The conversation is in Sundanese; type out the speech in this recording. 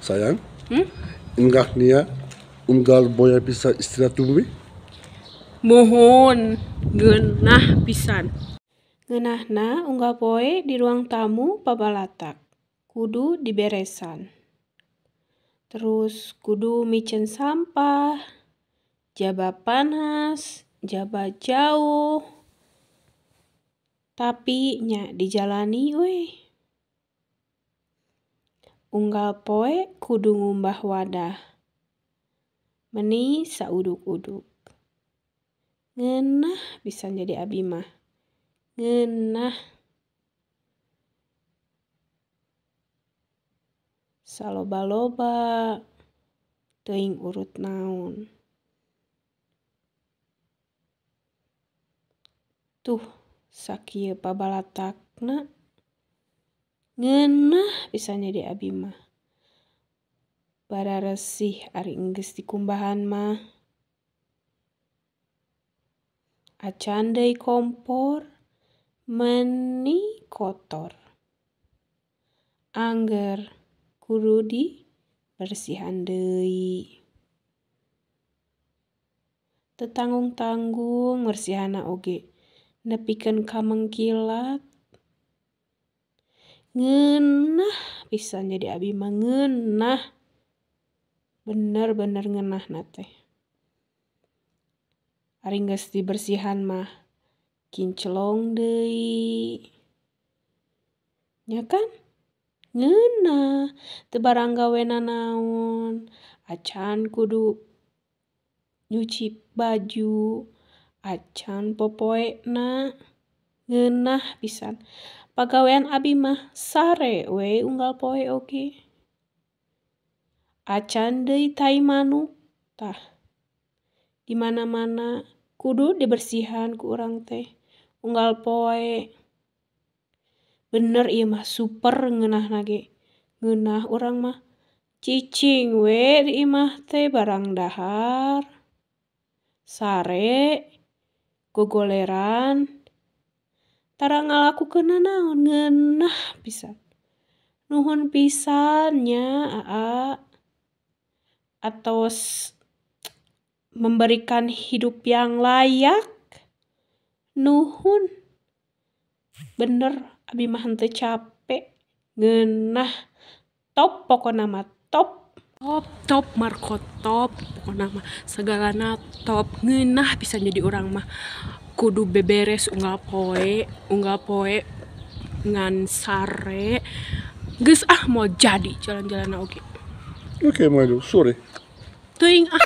Sayang, enggak nia unggal boya bisa istirahat dulu. Mohon ngeunah pisan. Ngeunahna unggal poe di ruang tamu pabalatak. Kudu diberesan. Terus kudu miceun sampah, jaba panas, jaba jauh. Tapi nya dijalani we. Unggal poe kudu ngumbah wadah. Meni sauduk-uduk. Ngeunah pisan jadi abi mah. Ngeunah. Saloba-loba teuing urut naon. Tuh sakieu pabalatakna. Ngeunah pisan jadi abi mah. Bararesih ari enggeus dikumbahan mah. Acan deui kompor meni kotor. Angger kudu dibersihan deui. Teu tanggung-tanggung mersihanna oge nepikeun ka mengkilat. Ngeunah pisan jadi abi mah, ngeunah. Bener-bener ngeunahna teh. Ari geus dibersihan mah kinclong deui. Nya kan? Ngeunah, teu barang gawe nanaon. Acan kudu nyuci baju, acan popoena. Ngeunah pisan. Pagawean abi mah sare we unggal poe oge. Acan deui tai manuk tah. Di mana-mana kudu dibersihan ku urang teh unggal poe. Bener ieu mah super ngeunahna ge. Ngeunah urang mah cicing we di imah teh barang dahar. Sare, gogoleran. Tara ngalakukeun nanaon, ngeunah pisan. Nuhun pisan nya aa. Atos memberikan hidup yang layak. Nuhun. Bener abi mah henteu capek. Ngeunah. Top pokona mah top. Top top Marco top pokona mah sagalana top. Ngeunah pisan jadi urang mah. Kudu beberes unggal poe ngan sare. Geus ah mau jadi jalan-jalan oge. Oke, Milo, sorry. Teuing ah.